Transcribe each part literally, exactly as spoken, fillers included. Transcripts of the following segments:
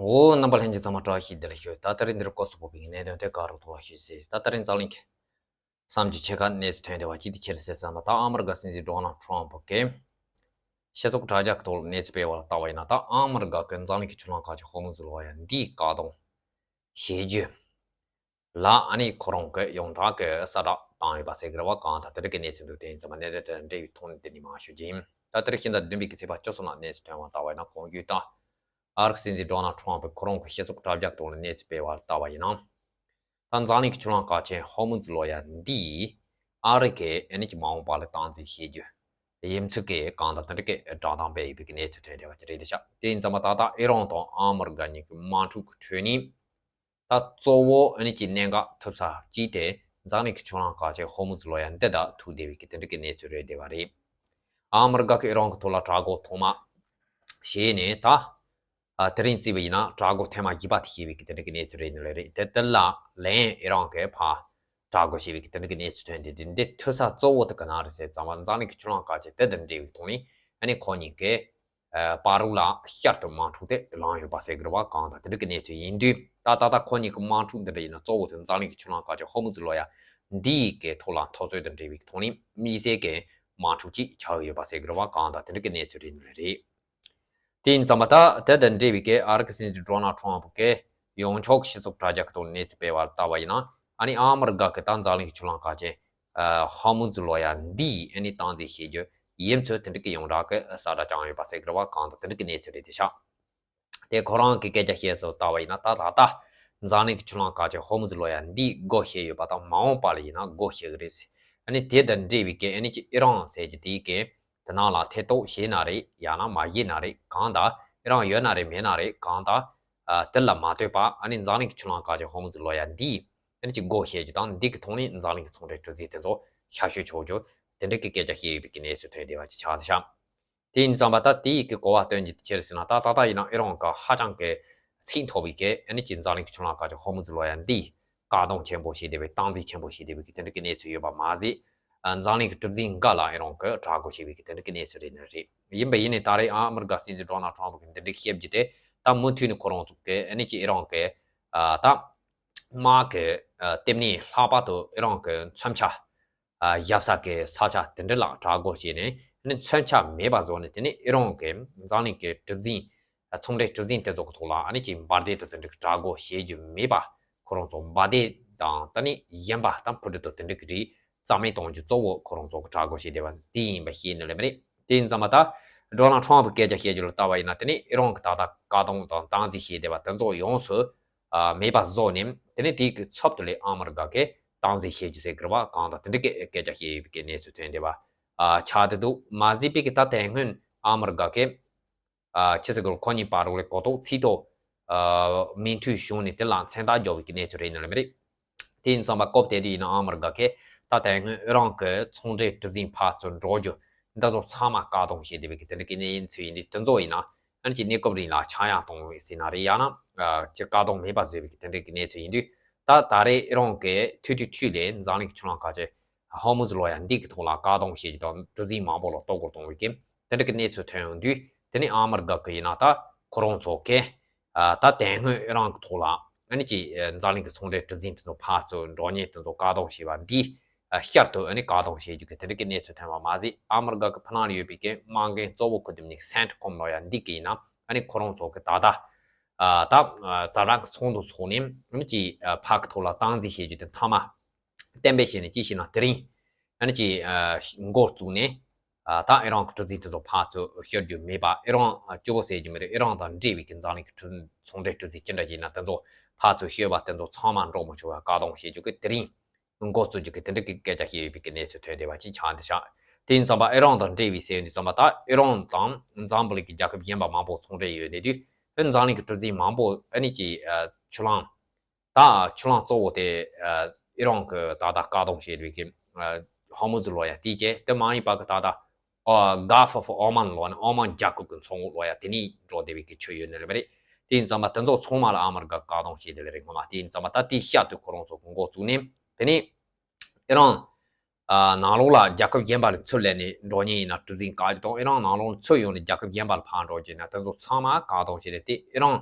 འོ། རྣམ་པ་ལྷན་རྒྱས་ཚང་མ་བཀྲ་ཤིས་བདེ་ལེགས་ཞུ། ད་ད་རིང་འདིར་སྐོར་སོགས་པོ་པའི་གནད་དོན་དེ་ག་རུ་ཐོག་ལ་ཞུ་ཟེར། ད་ད་རིང་འཛམ་གླིང་གི་བསམ་རྒྱུ་ཆེ་ཁ་གནས་ཚུལ་ཐོན་བསྡད་པ་ཅིག་དེ་ཆེར་ཟེར་བསམ་པ། ད་ཨ་མི་རི་ཀ་སྲིད་འཛིན་ཌོ་ནལ་ཊམ་ཕུ་གིས་སྤྱི་ཚོགས་དྲ་རྒྱ་གི་ཐོག་ལ་གནས་ཚུལ་སྤེལ་བ་ལ་ལྟ་བ་ཡིན་ན། ད་ཨ་མི་རི་ཀ་གི་འཛམ་གླིང་གི་ཆུ་ལྷག་ཁ་ཆེ་ཧོར་མུ་ཛི་ལོ་ཡ་འདིའི་བཀག་སྡོམ་བྱེད་རྒྱུ་ལ་ཨ་ནི་ཁོ་རང་གི་ཡོངས་གྲགས་ཀྱི་གསལ་བསྒྲགས་བཏང་ཡོད་པ་ཟེར་གི་རེད་བ། གང་ལྟར་དེ་འདྲ་གི་གནས་ཚུལ་འདུག་དེ་ཡིན་ཙང་མ་གནད་དོན་དེ་དང་འབྲེལ་བའི་ཐོག་ནས་དེ་ནས་མར་ཞུ་རྒྱུ་ཡིན། ད་དེ་རིང་ཕྱི་ཟླ་བདུན་པའི་གི་ཚེས་པ་བཅུ་གསུམ་ལ་གནས་ཚུལ་ཐོན་བ་ལྟ་བ་ཡིན་ན། གོང་བརྗོད་ལྟར་ཨ་རི་སྲིད་འཛིན་ཌོ་ནལ་ཊམ་ཕུ་ཁོ་རང་གི་སྤྱི་ཚོགས་དྲ་རྒྱ་ཐོག་ནས་གནས་ཚུལ་སྤེལ་བ་ལྟ་བ་ཡིན་ན། ད་འཛམ་གླིང་གི་ཆུ་ལྷག་ཁ་ཆེ་ཧོར་མུ་ཛི་ལོ་ཡ་འདིས་ཨ་རི་གི་ཨ་ནི་ཀྱི་མ་འོངས་པ་ལ་སྟངས་འཛིན་བྱེད་རྒྱུ་ཡིན་ཚུལ་གྱི་གང་ལྟར་དེ་འདྲ་གི་བསྒྲགས་གཏམ་སྤེལ་ཡོད་པའི་གི་གནས་ཚུལ་ཐོན་བསྡད་པ་ཅིག་རེད་དེ་ཤག་དེ་ཡིན་ཙང་མ་ད་ལྟ་ཨི་རན་དང་ཨ་མི་རི་ཀ་གཉིས་ཀྱི་དམག་འཁྲུག་གི་ཁྲོད་ནས་ད་གཙོ་བོ་ཨ་ནི་ཀྱི་གནད་འགག་ཐུབ་ས་གཅིག་དེ་འཛམ་གླིང་གི་ཆུ་ལྷག་ཁ་ཆེ་ཧོར་མུ་ཛི་ལོ་ཡ་འདི་དང་ཐུག་བསྡད་པའི་གི་དེ་འདྲ་གི་གནས་ཚུལ་རེད་བསྡད་པ་རེད། ཨ་མི་རི་ཀ་གི་ཨི་རན་གི་ཐོག་ལ་དྲག་རྒོལ་ཐོག་མ་བྱས་ནས་ད། ཨ། དེ་རིང་བརྩིས་པ་ཡིན་ན་དྲག་རྒོལ་ཐེངས་མ་བཞི་པ་དེ་བྱས་པའི་གི་དེ་འདྲ་གི་གནས་ཚུལ་རེད་ནི་ལས་རེད། དེ་དེ་ལ་ལན་ཨི་རན་གྱིས་ཕར་དྲག་རྒོལ་བྱས་པའི་གི་དེ་འདྲ་གི་གནས་ཚུལ་ཐོན་ཏེ། དེ་འདི་ཐུག་ས་གཙོ་བོ་དེ་ག་ན་རེད་ཟེར་ཙང་མ་འཛམ་གླིང་གི་ཆུ་ལྷག་ཁ་ཆེ་དེ་དང་འབྲེལ་བའི་ཐོག་ནས་ཨ་ནི་ཁོ་གཉིས་ཀས་ཨ། བར་རུ་ལ་བསྐྱར་དུ་དམག་འཁྲུག་དེ་ལངས་ཡོད་པ་ཟེར་གི་རེད་བ། གང་ལྟར་དེ་འདྲ་གི་གནས་ཚུལ་ཡིན་དུས། ད་ད་ལྟ་ཁོ་གཉིས་ཀྱི་དམག་འཁྲུག་འདི་འདྲ་ཡིན་ན་གཙོ་བོ་དེ་འཛམ་གླིང་གི་ཆུ་ལྷག་ཁ་ཆེ་ཧོར་མུ་ཛི་ལོ་ཡ་འདིའི་གི་ཐོག་ལ་འཐབ་རྩོད་དང་འབྲེལ་བའི་ཐོག་ནས་དམིགས་བསལ་གྱི་དམག་འཁྲུག་ཅིག་ཆགས་ཡོད་པ་ཟེར་གི་རེད་བ། གང་ལྟར་དེ་འདྲ་གི་གནས་ཚུལ་རེད་ནི་རེད། དེ་ཡིན་ཙང་མ་ད་དེ་དང་འབྲེལ་བའི་གི་ཨ་རི་གི་སྲིད་འཛིན་ཌོ་ནལ་ཊམ་ཕུ་གིས་ཡང་ཕྱོགས་ཀྱི་སྤྱི་ཚོགས་དྲ་རྒྱ་གི་ཐོག་གནས་ཚུལ་སྤེལ་བ་ལྟ་བ་ཡིན་ན། ཨ་ནི་ཨ་མི་རི་ཀ་གི་ད་འཛམ་གླིང་གི་ཆུ་ལྷག་ཁ་ཆེ་ཧོར་མུ་ཛི་ལོ་ཡ་འདིའི་ཨ་ནི་སྟངས་འཛིན་བྱེད་རྒྱུ་ཡིན་ཚུལ་དེ་འདྲ་གི་ཡོངས་གྲགས་གི་གསལ་བསྒྲགས་བྱུང་ཡོད་པ་ཟེར་གི་རེད་བ། གང་ལྟར་དེ་འདྲ་གི་གནས་ཚུལ་རེད་དེ་ཤག་དེ་ཁོ་རང་གི་སྐད་ཆ་བཤད་སྲོལ་ལྟ་བ་ཡིན་ན། ད་ད་ལྟ་འཛམ་གླིང་གི་ཆུ་ལྷག་ཁ་ཆེ་ཧོར་མུ་ཛི་ལོ་ཡ་འདིའི་སྒོ་ཕྱེ་ཡོད་པ་དང་། མ་འོངས་པ་ལ་ཡིན་ན་སྒོ་ཕྱེ་གི་རེད། ཨ་ནི་དེ་དང་འབྲེལ་བའི་གི་ཨ་ནི་ཀྱི་ཨི་རན་ཟེར་གྱི་དེའི་གི་དེ་ནང་ལ་ཐེ་གཏོགས་བྱས་ན་རེད། ཡང་ན་མ་བྱས་ན་རེད། གང་ལྟར་ཨི་རན་ཡོད་ན་རེད། མེད་ན་རེད། གང་ལྟར་ཨ། དེ་ལ་མ་ལྟོས་པ་ཨ་ནི་འཛམ་གླིང་གི་ཆུ་ལྷག་ཁ་ཆེ་ཧོར་མུ་ཛི་ལོ་ཡ་འདིའི་ཨ་ནི་ཀྱི་སྒོ་ཕྱེ་རྒྱུ་དང་། འདི་གི་ཐོག་ནས་འཛམ་གླིང་གི་ཚོང་འབྲེལ་གྲུ་གཟིངས་དེ་ཚོ་ཞབས་ཞུ་ཆོག་རྒྱུ་དེ་འདྲ་གི་སྐད་ཆ་བཤད་ཡོད་པའི་གི་གནས་ཚུལ་ཐོན་བསྡད་པ་ཅིག་ཆགས་བསྡད་ཤག་དེ་ཡིན་ཙང་མ་ད་དེ་ཡི་གི་གོ་བ་སྟོན་རྒྱུ་དེ་ཆི་རེད་ཟེར་ན། ད་ད་ལྟ་ཡིན་ན་ཨི་རན་གྱིས་ཧ་ཅང་གི་ཚིག་མཐོ་བའི་གི་ཨ་ནི་ཀྱི་འཛམ་གླིང་གི་ཆུ་ལྷག་ཁ་ཆེ་ཧོར་མུ་ཛི་ལོ་ཡ་འདི་བཀག་སྡོམ་ཆེན་པོ་བྱས་བསྡད་པའི། སྟངས་འཛིན་ཆེན་པོ་བྱས་བསྡད་པའི་གི་དེ་འདྲ་གི་གནས་ཚུལ་ཡོད་པ་མ་ཟད། ཨ། འཛམ་གླིང་གི་གྲུ་གཟིངས་འགའ་ལ་ཨི་རན་གྱིས་དྲག་རྒོལ་བྱས་པའི་གི་དེ་འདྲ་གི་གནས་ཚུལ་རེད་ནི་རེད། ཡིན་པ་ཡིན་ནའི་ད་རེས་ཨ་མི་རི་ཀ་སྲིད་འཛིན་ཌོ་ནལ་ཊམ་ཕུ་གིས་འདི་འདྲ་བཤད་རྒྱུ་དེ་ད་མུ་མཐུད་ནས་ཁོ་རང་ཚོ་གི་ཨ་ནི་ཀྱི་ཨི་རན་གྱི་ཨ། ད་དམག་གི་ཨ། ལྟེ་གནས་ལྷག་པར་དུ་ཨི་རན་གྱི་མཚོན་ཆ་ཨ། བཞག་ས་གི་ས་ཆ་དེ་འདྲ་ལ་དྲག་རྒོལ་བྱས་ནས། ཨ་ནི་མཚོན་ཆ་མེད་པ་བཟོས་ནས། དེ་ནས་ཨི་རན་གྱི་འཛམ་གླིང་གི་གྲུ་གཟིངས་ཨ། ཚོང་འབྲེལ་གྲུ་གཟིངས་དེ་ཚོ་གི་ཐོག་ལ་ཨ་ནི་ཀྱི་འབར་མདེལ་དང་དེ་འདྲ་གི་དྲག་རྒོལ་བྱེད་རྒྱུ་མེད་པ། ཁོ་རང་ཚོ་འབར་མདེལ་དང་ད་ནི་གཞན་པ་དང་འཕུར་གྲུ་དང་དེ་འདྲ་གི་རིགས་རྩ་མེད་གཏོང་རྒྱུ་གཙོ་བོ་ཁོ་རང་ཚོ་གི་དྲག་རྒོལ་བྱེད་བསྡད་པ་དེ་ཡིན་པ་ཤེས་ནི་ལས་མ་རེད། དེ་ཡིན་ཙང་མ་ད་ཌོ་ནལ་ཊམ་ཕུ་གི་སྐད་ཆ་བཤད་རྒྱུ་ལ་ལྟ་བ་ཡིན་ན། དེ་ནས་ཨི་རན་གྱིས་ད་ལྟ་བཀག་སྡོམ་དང་སྟངས་འཛིན་བྱས་བསྡད་པ་དེ་ཚོ་ཡོངས་སུ་ཨ། མེད་པ་བཟོས་ནས། དེ་ནས་དེའི་གི་ཚབ་ཏུ་ལས་ཨ་མི་རི་ཀ་གིས་སྟངས་འཛིན་བྱེད་རྒྱུ་ཟེར་གི་རེད་བ། གང་ལྟར་དེ་འདྲ་གི་སྐད་ཆ་བཤད་ཡོད་པའི་གི་གནས་ཚུལ་ཐོན་བསྡད་པ་ཨ། ཆགས་བསྡད་འདུག་མ་ཟད་པའི་གི་ད་དེ་སྔོན་ཨ་མི་རི་ཀ་གིས་ཨ། ཕྱི་སྲིད་གི་ཁོ་གཉིས་བར་ལ་གོ་རྟོགས་ཚིག་ཐོག་ཨ། མོས་མཐུན་བྱུང་ནས་དེ་ལ་མཚན་རྟགས་འཇོག་པའི་གི་གནས་ཚུལ་རེད་ནི་ལས་མ་རེད། དེ་ཡིན་ཙང་མ་སྐབས་དེ་དུས་ཡིན་ན་ཨ་མི་རི་ཀ་གིས་ད་དེ་སྔོན་ཨི་རན་གྱི་ཚོང་འབྲེལ་གྲུ་གཟིངས་ཕར་ཚུར་འགྲོ་རྒྱུ་འདི་ཚོ་ཚང་མ་བཀག་སྡོམ་བྱས་བསྡད་པའི་གི་དེ་འདྲ་གི་གནས་ཚུལ་ཡིན་དུས། དེ་ཚོ་ཡིན་ན་ཨ་ནི་ཀྱི་གནས་སྐབས་རིང་ལ་ཆག་ཡང་གཏོང་བའི་ཟེར་ན་རེད། ཡང་ན་ཨ། ཀྱི་བཀག་སྡོམ་མེད་པ་བཟོས་པའི་གི་དེ་འདྲ་གི་གནས་ཚུལ་ཡིན་དུས། ད་ད་རེས་ཨི་རན་གྱིས་ཐུག་དུས་དུས་ལས་འཛམ་གླིང་གི་ཆུ་ལྷག་ཁ་ཆེ་ཧོར་མུ་ཛི་ལོ་ཡ་འདི་གི་ཐོག་ལ་བཀག་སྡོམ་བྱེད་རྒྱུ་དང་གྲུ་གཟིངས་མང་པོ་ལ་གཏོར་རྒོལ་གཏོང་བའི་གི་དེ་འདྲ་གི་གནས་ཚུལ་ཐོན་ཡོང་དུས། དེ་ནས་ཨ་མི་རི་ཀ་གི་ཡིན་ན་ད་ཁོ་རང་ཚོ་གིས་ཨ། ད་དེ་སྔོན་ཨི་རན་གི་ཐོག་ལ་ཨ་ནི་ཀྱི་འཛམ་གླིང་གི་ཚོང་འབྲེལ་གྲུ་གཟིངས་དེ་ཚོ་ཕར་ཚུར་འགྲོ་མཁན་དེ་ཚོ་བཀག་སྡོམ་བྱས་པ་འདི་ཨ། བསྐྱར་དུ་ཨ་ནི་བཀག་སྡོམ་བྱེད་རྒྱུ་གི་དེ་འདྲ་གི་གནས་ཚུལ་ཐོན་པ་མ་ཟད། ཨ་མི་རི་ཀ་གི་ཕུ་ནང་ལ་ཡོད་པའི་གི་དམག་འགན་གཙོ་བོ་ཁུར་དེ་མིན་སེན་ཊི་ཀོམ་ལོ་ཡ་འདི་གི་ཡིན་ན་ཨ་ནི་ཁོ་རང་ཚོ་གི་ད་ལྟ་ཨ། ད་ཨ། ཛ་དྲག་གི་ཚོགས་འདུ་ཚོགས་ནས་ཨ་ནི་ཀྱི་ཨ། ཕར་གི་ཐོག་ལ་སྟངས་འཛིན་བྱེད་རྒྱུ་དེ་མཐའ་མ་གཏན་འབེབས་བྱས་ནས། ཅི་ཞིག་ན་དེ་རིང་ཨ་ནི་ཀྱི་ཨ། འགོ་བཙུགས་ནས་ཨ། ད་ཨི་རན་གྱི་གྲུ་གཟིངས་དེ་ཚོ་ཕར་ཚུར་བཤུ་རྒྱུ་མེད་པ། ཨི་རན་ཨ། གཅིག་པོ་ཟེར་རྒྱུ་མི་རེད། ཨི་རན་དང་འབྲེལ་བའི་གི་འཛམ་གླིང་གི་གྲུ། ཚོང་འབྲེལ་གྲུ་གཟིངས་ཅི་འདྲ་ཞིག་ཡིན་ན་དེ་ཚོ་ཕར་ཚུར་བཤུ་བ་དེ་ཚོ་ཚང་མ་འགྲོ་མི་ཆོག་པའི་བཀག་སྡོམ་བྱེད་རྒྱུ་གི་དེ་རིང་འགོ་བཙུགས་རྒྱུ་གི་དེ་འདྲ་གི་སྐད་ཆ་བཤད་ཡོད་པའི་གི་གནས་ཚུལ་ཐོན་བསྡད་པ་ཅིག་ཆགས་བསྡད་ཤག་དེ་ཡིན་ཙང་མ་ཨི་རན་དང་འབྲེལ་བའི་ཟེར་ཡོང་དུས་ཙམ་པ། ད་ཨི་རན་དང་འཛམ་བུ་གླིང་གི་རྒྱལ་ཁབ་གཞན་པ་མང་པོ་ཚོང་འབྲེལ་ཡོད་བསྡད་དུས། འཛམ་གླིང་གི་གྲུ་གཟིངས་མང་པོ་ཨ་ནི་ཀྱི་ཨ། ཆུ་ལྷག་ད་ཆུ་ལྷག་གཙོ་བོ་དེ་ཨ། ཨི་རན་གྱིས་ད་ལྟ་བཀག་སྡོམ་བྱས་པའི་གི་ཨ། ཧོར་མུ་ཛི་ལོ་ཡ་དེ་བྱས། དེ་མ་ཡིན་པ་གི་ད་ལྟ་ཨ། Gulf of Oman ལོ་ནི་ཨོ་མན་རྒྱལ་ཁབ་ཀྱི་མཚོ་ངོས་ལོ་ཡ་དེ་ནས་འགྲོ་བསྡད་པའི་གི་ཆུ་ཡོད་ནི་རེད་མ་རེད། དེ་ཡིན་ཙང་མ་དེ་ཚོ་ཚང་མ་ལ་ཨ་མི་རི་ཀ་བཀག་སྡོམ་བྱས་བསྡད་ལེ་རེད། ངོ་མ་དེ་ཡིན་ཙང་མ་ད་དེ་བསྐྱར་དུ་ཁོ་རང་ཚོ་གི་འགོ་བཙུགས་ནས། དེ་ནས་ཨི་རན་ཨ། ནང་ལོགས་ལ་རྒྱལ་ཁབ་གཞན་པ་ལ་ཚུར་སླེབས་ནས་འགྲོ་མཁན་ཡིན་ན་གྲུ་གཟིངས་བཀག་རྒྱུ་དང་། ཨི་རན་ནང་ལོགས་ལ་ཚུར་ཡོང་ནས་རྒྱལ་ཁབ་གཞན་པ་ལ་ཕར་འགྲོ་རྒྱུ་ཡིན་ན་དེ་ཚོ་ཚང་མ་བཀག་སྡོམ་བྱས་ཏེ། དེ་ཨི་རན་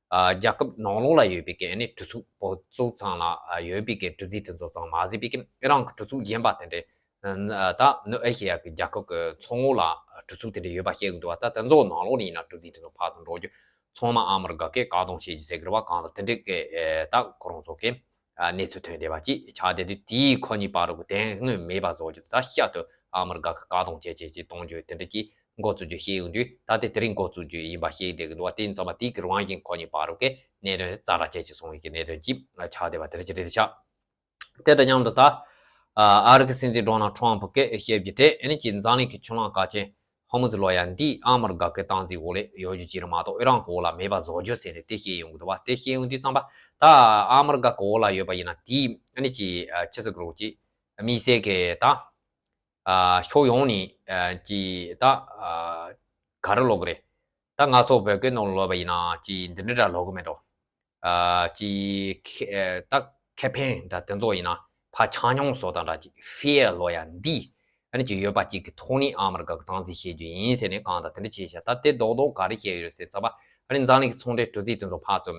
ཨ་རྒྱལ་ཁབ་ནང་ལོགས་ལ་ཡོད་པའི་གི་ཨ་ནི་གྲུ་ཚུགས་བོད་ཚོ་ཚང་ལ་ཨ་ཡོད་པའི་གི་གྲུ་འཛིན་དེ་ཚོ་ཚང་མ་ཟད་པའི་གི་ཨི་རན་གྱི་གྲུ་ཚུགས་གཞན་པ་དེ་འདྲའི་ཨ་ད་ནུབ་ཨེ་ཤེ་ཡ་གི་རྒྱལ་ཁབ་ཀྱི་མཚོ་ངོས་ལ་གྲུ་ཚུགས་དེ་འདྲ་ཡོད་པ་བཤད་གི་འདུག་བ། ད་དེ་ཚོ་ནང་ལོགས་ནས་ཡིན་ན་གྲུ་འཛིན་དེ་ཚོ་ཕར་ཚུར་འགྲོ་རྒྱུ་ཚང་མ་ཨ་མི་རི་ཀ་གིས་བཀག་སྡོམ་བྱེད་རྒྱུ་ཟེར་གི་རེད་བ། གང་ལྟར་དེ་འདྲའི་གི་ཨེ་ད་ཁོ་རང་ཚོ་གི་ཨ་གནས་ཚུལ་ཐོན་བསྡད་པ་ཅིག་ཆགས་བསྡད་དུས། དེའི་ཁོ་གཉིས་བར་དུ་དོན་དངོས་མེད་པ་བཟོ་རྒྱུ། ད་ཤར་དུ་ཨ་མི་རི་ཀ་གིས་བཀག་སྡོམ་བྱས་བྱས་བྱས་གཏོང་རྒྱུ་དེ་འདྲ་ཅིག་འགོ་བཙུགས་རྒྱུ་བཤད་ཡོང་དུས། ད་དེ་དེ་རིང་འགོ་བཙུགས་རྒྱུ་ཡིན་པ་བཤད་བསྡད་ཀྱི་འདུག་བ། དེ་ཡིན་ཙང་མ་དེའི་གི་རང་བཞིན་ཁོ་གཉིས་བར་དུ་གི་གནད་དོན་ཛ་དྲག་ཅན་ཅིག་སོང་བའི་གི་གནད་དོན་ཅིག་ཆགས་བསྡད་པ་དེ་འདྲ་ཅིག་རེད་ཤག་དེ་དང་མཉམ་དུ་ད་ཨ་རི་གི་སྲིད་འཛིན་ཌོ་ནལ་ཊམ་ཕ་གིས་བཤད་རྒྱུ་དེ་ཨ་ནི་ཅིག་འཛམ་གླིང་གི་ཆུ་གླང་གལ་ཆེན་ཧོར་མུ་ཛི་ལོ་ཡ་འདི་ཨ་མི་རི་ཀ་གི་སྟངས་འཛིན་འོག་ལ་ཡོད་རྒྱུ་ཅིག་རེད་མ་གཏོགས་ཨི་རན་གྱི་འོག་ལ་མེད་པ་བཟོ་རྒྱུ་ཟེར་ནས་དེ་བཤད་ཡོང་གི་འདུག་བ། དེ་བཤད་ཡོང་དུས་ཙམ་པ་ད་ཨ་མི་རི་ཀ་གི་འོག་ལ་ཡོད་པ་ཡིན་ན་དེ་ཨ་ནི་ཅིག་ཨ་ཆི་ཟེར་དགོས་རེད། ཅིག་དམིགས་བསལ་གྱི་ད་ཨ་ཕྱོགས་ཡོངས་ནས་ཨ་ཅིག་ད་ཨ་ག་རེ་ལབ་དགོས་རེད། ད་ང་ཚོ་བོད་སྐད་ནང་ལབ་པ་ཡིན་ན་ཅིག་འདི་འདྲ་འདྲ་ལབ་དགོས་མེད་འགྲོ། ཨ་ཅིག་ཁེ་ད་ཁེ་ཕན་འདྲ་དེ་ཚོ་ཡིན་ན་ཕར་ཆ་སྙོམས་བཟོ་སྟངས་འདྲ་ཅིག་ཧྥེ་ཡར་ལབ་ཡ་འདི་ཨ་ནི་ཅིག་ཡོད་པ་ཅིག་གི་ཐོག་ནས་ཨ་མི་རི་ཀ་གི་སྟངས་འཛིན་བྱེད་རྒྱུ་ཡིན་ཟེར་ནས་གང་ལྟར་དེ་འདྲ་བྱས་ཤག་ད་དེ་རྡོག་རྡོག་ག་རེ་བཤད་ཡོད་རེད་ཟེར་ཙམ་པ་ཨ་ནི་འཛམ་གླིང་གི་ཚོང་འབྲེལ་གྲུ་འཛིན་དེ་ཚོ་ཕར་ཚུར་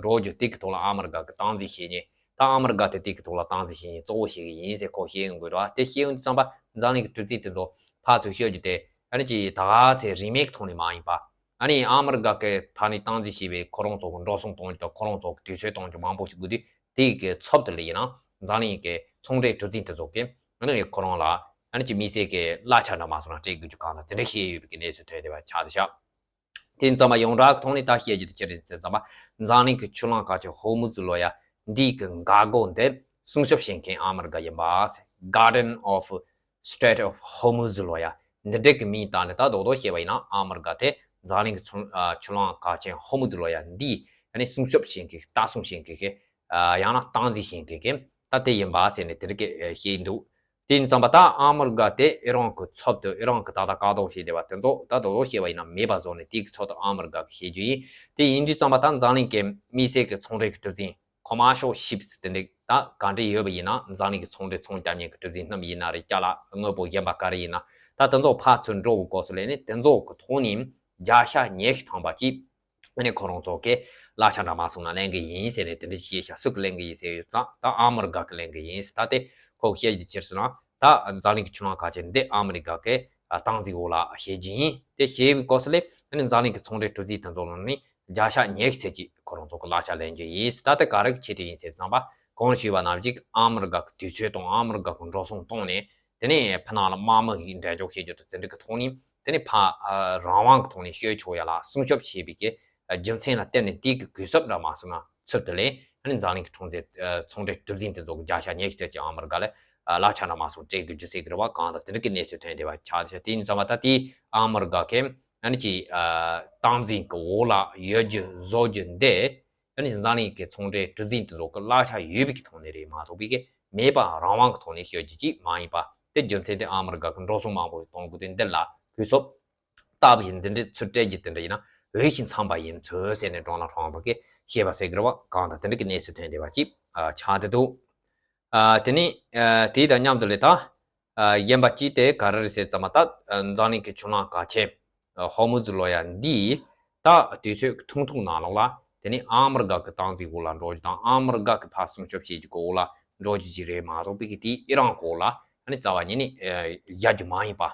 འགྲོ་རྒྱུ་དེ་གི་ཐོག་ལ་ཨ་མི་རི་ཀ་གི་སྟངས་འཛིན་བྱེད་མཁན། ད་ཨ་མི་རི་ཀ་དེ་དེ་གི་ཐོག་ལ་སྟངས་འཛིན་བྱེད་མཁན་གཙོ་བོ་ཞིག་ཡིན་ཟེར་ཁོ་བཤད་ཡོང་གི་འདུག་བ། དེ་བཤད་ཡོང་དུས་ཙམ་པ་འཛམ་གླིང་གི་གྲུ་འཛིན་དེ་ཚོ་ཕར་ཚུར་ཤོད་རྒྱུ་དེ་ཨ་ནི་ཅིག་ད་ག་ཚོད་རིན་མེད་ཀྱི་ཐོག་ནས་མ་ཡིན་པ། ཨ་ནི་ཨ་མི་རི་ཀ་གི་ཕ་ནས་སྟངས་འཛིན་བྱས་པའི་ཁོ་རང་ཚོ་གི་འགྲོ་སོང་གཏོང་རྒྱུ་དང་ཁོ་རང་ཚོ་གི་དུས་ཚོད་གཏོང་རྒྱུ་མང་པོ་ཞིག་དགོས་དུས། དེ་གི་ཚབ་ཏུ་ལ་ཡིན་ན་འཛམ་གླིང་གི་ཚོང་འབྲེལ་གྲུ་འཛིན་དེ་ཚོ་གིས་ཨ་ནི་ཁོ་རང་ལ་ཨ་ནི་ཅིག་དམིགས་བསལ་གྱི་གླ་ཆ་འདྲ་མ་སོང་ན་སྤྲད་དགོས་རྒྱུ་གང་ལྟར་དེ་འདྲ་བཤད་ཡོད་པའི་གནས་ཚུལ་ཐོན་བསྡད་པ་ཆགས་བསྡད་ཤག་དེ་ཡིན་ཙམ་པ་ཡོངས་གྲགས་ཀྱི་ཐོག་ནས་ད་བཤད་རྒྱུ་དེ་ཅི་རེད་ཟེར་ཙམ་པ། འཛམ་གླིང་གི་ཆུ་གླང་གལ་ཆེན་ཧོར་མུ་ཛི་ལོ་ཡ་འདིའི་གི་འགག་སྒོ་འདིར་སྲུང་སྐྱོབ་བྱེད་མཁན་ཨ་མི་རི་ཀ་ཡིན་པ། Guardian of Strait of Hormuz ལོ་ཡ། འདི་འདྲ་གི་མིང་བཏགས་ནས་ད་རྡོག་རྡོག་བཤད་པ་ཡིན་ན་ཨ་མི་རི་ཀ་དེ་འཛམ་གླིང་གི་ཆུ་ཨ་ཆུ་གླང་གལ་ཆེན་ཧོར་མུ་ཛི་ལོ་ཡ་འདིའི་ཨ་ནི་སྲུང་སྐྱོབ་བྱེད་མཁན་ལྟ་སྲུང་བྱེད་མཁན་གི་ཨ་ཡང་ན་སྟངས་འཛིན་བྱེད་མཁན་གི་ད་དེ་ཡིན་པ་ཟེར་ནས་དེ་འདྲ་གི་བཤད་འདུག་དེ་ཡིན་ཙམ་པ་ད་ཨ་མི་རི་ཀ་དེ་ཨི་རན་གྱི་ཚབ་ཏུ་ཨི་རན་གྱིས་ད་ལྟ་བཀག་སྡོམ་བྱས་བསྡད་པ་དེ་ཚོ་ད་རྡོག་རྡོག་བཤད་པ་ཡིན་ན་མེད་པ་བཟོ་ནས་དེའི་གི་ཚབ་ཏུ་ཨ་མི་རི་ཀ་གིས་བྱེད་རྒྱུ་ཡིན། དེ་ཡིན་དུས་ཙམ་པ་ད་འཛམ་གླིང་གི་དམིགས་བསལ་གྱི་ཚོང་འབྲེལ་གྱི་གྲུ་གཟིངས་commercial ships དེ་འདྲ་ད་ག་འདྲ་ཡོད་པ་ཡིན་ན། འཛམ་གླིང་གི་ཚོང་འབྲེལ་ཚོང་རྒྱག་མཁན་གྱི་གྲུ་གཟིངས་རྣམས་ཡིན་ན་རེད། ཅ་ལག་དངོས་པོ་གཞན་པ་ག་རེ་ཡིན་ན་ད་དེ་ཚོ་ཕར་ཚུར་འགྲོ་དགོས་སྐབས་སུ་ལ་ནི་དེ་ཚོ་གི་ཐོག་ནས་བརྒྱ་ཆ་ཉི་ཤུ་ཐམ་པ་ཅིག་ཨ་ནི་ཁོ་རང་ཚོ་གིས་གླ་ཆ་འདྲ་མ་སོང་ན་ལེན་གི་ཡིན་ཟེར་ནས་དེ་འདྲ་བཤད་ཤག་སུ་གིས་ལེན་གི་ཡིན་ཟེར་ཡོད་ཙང་ད་ཨ་མི་རི་ཀ་གིས་ལེན་གི་ཡིན་ཟེར། ད་དེ་ཁོ་བཤད་རྒྱུ་ཅི་རེད་ཟེར་ན་ད་འཛམ་གླིང་གི་ཆུ་གླང་གལ་ཆེན་འདི་ཨ་མི་རི་ཀ་གི་སྟངས་འཛིན་འོག་ལ་བྱེད་རྒྱུ་ཡིན། དེ་བྱས་པའི་སྐབས་སུ་ལ་ཨ་ནི་འཛམ་གླིང་གི་ཚོང་འབྲེལ་གྲུ་གཟིངས་དེ་ཚོ་ལ་ནི་བརྒྱ་ཆ་ཉི་ཤུ་ཙམ་ཅིག་ཁོ་རང་ཚོ་གིས་གླ་ཆ་ལེན་རྒྱུ་ཡིན་ཟེར། ད་དེ་ག་རེ་གི་ཆེད་དུ་ཡིན་ཟེར་ཙམ་པ་གོང་ཞུས་པ་ནང་བཞིན་ཨ་མི་རི་ཀ་གི་དུས་ཚོད་དང་ཨ་མི་རི་ཀ་གི་འགྲོ་སོང་བཏང་ནས། དེ་ནས་ཕ་ནང་ལ་དམག་མི་ཞིག་འགྲན་ཞུགས་བྱེད་རྒྱུ་དང་དེ་འདྲ་གི་ཐོག་ནས་དེ་ནས་ཕ་ཨ་རང་དབང་གི་ཐོག་ནས་བྱེད་ཆོག་ཡ་ལ་སྲུང་སྐྱོབ་བྱེད་པའི་གི་རྒྱུ་མཚན་ལ་བརྟེན་ནས་དེའི་གི་གུས་ཞབས་འདྲ་མ་སོང་ན་ཚུལ་དུ་ལེན། ཨ་ནི་འཛམ་གླིང་གི་ཚོང་རྫས་ཨ་ཚོང་འབྲེལ་གྲུ་གཟིངས་དེ་ཚོ་གིས་བརྒྱ་ཆ་ཉི་ཤུ་ཙམ་ཅིག་ཨ་མི་རི་ཀ་ལ་ཨ་གླ་ཆ་འདྲ་མ་སོང་སྤྲད་དགོས་རྒྱུ་ཟེར་གི་རེད་བ། གང་ལྟར་དེ་འདྲ་གི་གནས་ཚུལ་ཐོན་བསྡད་པ་ཆགས་བསྡད་ཤག་དེ་ཡིན་ཙམ་པ་ད་དེ་ཨ་མི་རི་ཀ་གི་ཨ་ནི་ཅིག་ཨ་སྟངས་འཛིན་གི་འོག་ལ་ཡོད་རྒྱུ་བཟོ་རྒྱུ་འདི། ཨ་ནི་འཛམ་གླིང་གི་ཚོང་འབྲེལ་གྲུ་གཟིངས་དེ་ཚོ་གི་གླ་ཆ་ཡོད་པའི་གི་ཐོག་ནས་རེད་མ་གཏོགས་པའི་གི་མེད་པ་རང་དབང་གི་ཐོག་ནས་བྱེད་རྒྱུ་ཅིག་མ་ཡིན་པ། དེ་རྒྱུ་མཚན་དེ་ཨ་མི་རི་ཀ་གིས་འགྲོ་སོང་མང་པོ་གཏོང་དགོས་དུས་འདི་ལ་གུས་ཞབས་ལྟ་བུ་ཞིག་འདི་འདྲའི་ཚུལ་སྤྲད་རྒྱུ་དེ་འདྲ་ཡིན་ན་འོས་ཤིང་འཚམས་པ་ཡིན་ཚུལ་ཟེར་ནས་ཌོ་ནལ་ཊམ་ཕ་གིས་བཤད་པ་ཟེར་གི་རེད་བ། གང་ལྟར་དེ་འདྲ་གི་གནས་ཚུལ་ཐོན་བསྡད་པ་ཅིག་ཨ་ཆགས་བསྡད་འདུག་ཨ་དེ་ནས་ཨ་དེ་དང་མཉམ་དུ་ལ་ད་ཨ་གཞན་པ་ཅིག་དེ་ག་རེ་རེད་ཟེར་ཙམ་པ་ད་ཨ་འཛམ་གླིང་གི་ཆུ་གླང་གལ་ཆེན་ཧོར་མུ་ཛི་ལོ་ཡ་འདིས་ད་དུས་ཚོད་ཐུང་ཐུང་ནང་ལོགས་ལ་དེ་ནས་ཨ་མི་རི་ཀ་གི་སྟངས་འཛིན་འོག་ལ་འགྲོ་རྒྱུ་དང་ཨ་མི་རི་ཀ་གི་ཕར་སྲུང་སྐྱོབ་བྱེད་རྒྱུ་གི་འོག་ལ་འགྲོ་རྒྱུ་ཅིག་རེད་མ་གཏོགས་པའི་གི་དེའི་ཨི་རན་གི་འོག་ལ་ཨ་ནི་རྩ་བ་ཉིད་ནས་ཨ་བཞག་རྒྱུ་མ་ཡིན་པ།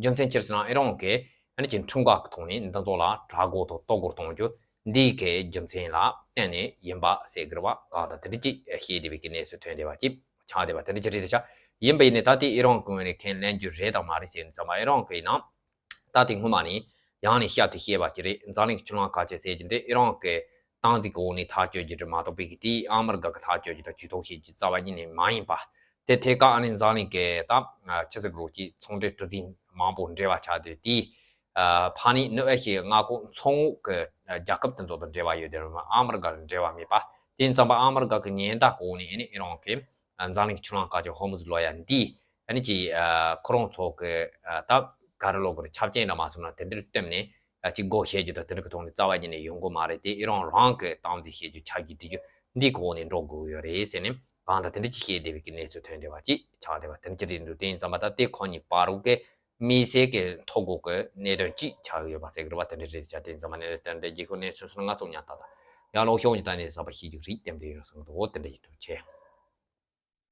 རྒྱུ་མཚན་ཅི་རེད་ཟེར་ན་ཨི་རན་གྱིས་ཨ་ནི་ཅིག་ཁྲིམས་འགལ་གྱི་ཐོག་ནས་འདི་ཚོ་ལ་དྲག་རྒོལ་དང་གཏོར་རྒོལ་གཏོང་རྒྱུ་འདིའི་གི་རྒྱུ་མཚན་ལ་བརྟེན་ནས་ཡིན་པ་ཟེར་གི་རེད་བ། གང་ལྟར་དེ་འདྲ་ཅིག་བཤད་བསྡད་པའི་གི་གནས་ཚུལ་ཐོན་བསྡད་པ་ཅིག་ཆགས་བསྡད་པ་དེ་འདྲ་ཅིག་རེད་ཤག་ཡིན་པ་ཡིན་ནའི་ད་དེ་ཨི་རན་གྱི་ངོས་ནས་ཁས་ལེན་རྒྱུ་རེད་དང་མ་རེད་ཟེར་ནས་ཙམ་པ་ཨི་རན་གྱི་ཡིན་ན། ད་དེ་སྔོན་མ་ནས་ཡང་ནས་བསྐྱར་དུ་བཤད་པ་ཅིག་རེད། འཛམ་གླིང་གི་ཆུ་གླང་གལ་ཆེན་ཟེར་རྒྱུ་འདི་ཨི་རན་གྱི་སྟངས་འཛིན་གྱི་འོག་ནས་ཐག་གཅོད་རྒྱུ་རེད་མ་གཏོགས་པའི་གི་དེ་ཨ་མི་རི་ཀ་གིས་ཐག་གཅོད་རྒྱུ་དང་ཇུས་གཏོགས་བྱེད་རྒྱུ་རྩ་བ་ཉིད་ནས་མ་ཡིན་པ། དེ་ཐད་ཀར་ཨ་ནི་འཛམ་གླིང་གི་ད་ཆི་ཟེར་དགོས་རེད། ཅིག་ཚོང་འབྲེལ་གྲུ་གཟིངས་མང་པོ་འབྲེལ་བ་ཆགས་དུས་དེའི་ཨ་ཕ་ནི་ནུབ་ཨེ་ཤི་ཡའི་མངའ་ཁོངས་མཚོ་ངོས་ཀྱི་རྒྱལ་ཁབ་དེ་ཚོ་དང་འབྲེལ་བ་ཡོད་དེ་རེད་མ་ཨ་མི་རི་ཀ་དང་འབྲེལ་བ་མེད་པ། དེ་ཡིན་ཙམ་པ་ཨ་མི་རི་ཀ་གི་ཉེན་བརྡ་གི་འོག་ནས་ཨ་ནི་ཨི་རན་གྱིས་འཛམ་གླིང་གི་ཆུ་གླང་གལ་ཆེན་ཧོར་མུ་ཛི་ལོ་ཡ་འདི་ཨ་ནི་ཅིག་ཨ་ཁོ་རང་ཚོ་གི་ཨ་ད་ག་རེ་ལབ་དགོས་རེད། ཆ་རྐྱེན་འདྲ་མ་སོང་ན་དེ་འདྲར་བཏོན་ནས་ཨ་ཅིག་སྒོ་ཕྱེ་རྒྱུ་དང་དེ་འདྲ་གི་ཐོག་ནས་རྩ་བ་ཉིད་ནས་ཡོང་གི་མ་རེད། དེ་ཨི་རན་རང་གི་སྟངས་འཛིན་བྱེད་རྒྱུ་ཆ་རྒྱུས་སྒྲིག་རྒྱུ་འདིའི་གི་འོག་ནས་འགྲོ་དགོས་ཡོད་རེད་ཟེར་ནས་གང་ལྟར་དེ་འདྲ་ཅིག་བཤད་བསྡད་པའི་གི་གནས་ཚུལ་ཐོན་བསྡད་པ་ཅིག་ཆགས་བསྡད་པ་དེ་འདྲ་ཅིག་རེད་འདུག་དེ་ཡིན་ཙམ་པ་ད་དེ་ཁོ་གཉིས་བར་དུ་གི་དམིགས་བསལ་གྱི་ཐོ་འགོད་ཀྱི་གནད་དོན་གཅིག་ཆགས་ཡོད་པ་ཟེར་གི་རེད་བ། དེ་འདྲ་རེད་ཤག་དེ་ཙམ་པ་ནས་དེ་འདྲ་རྒྱལ་ཁབ་གནས་ཚུལ་སོང་ན་ང་ཚོ་ཉག་ཏག་ཏག་ ཡང་ལོག་ཤོག་གཉིས་ད་ནས་གཟབ་པ་ཤེས་རྒྱུ་རེད། དེ་འདྲ་ཡོད་བསམ་གི་འདུག་འོ་དེ་འདྲ་ཡིན་འགྲོ་བྱས།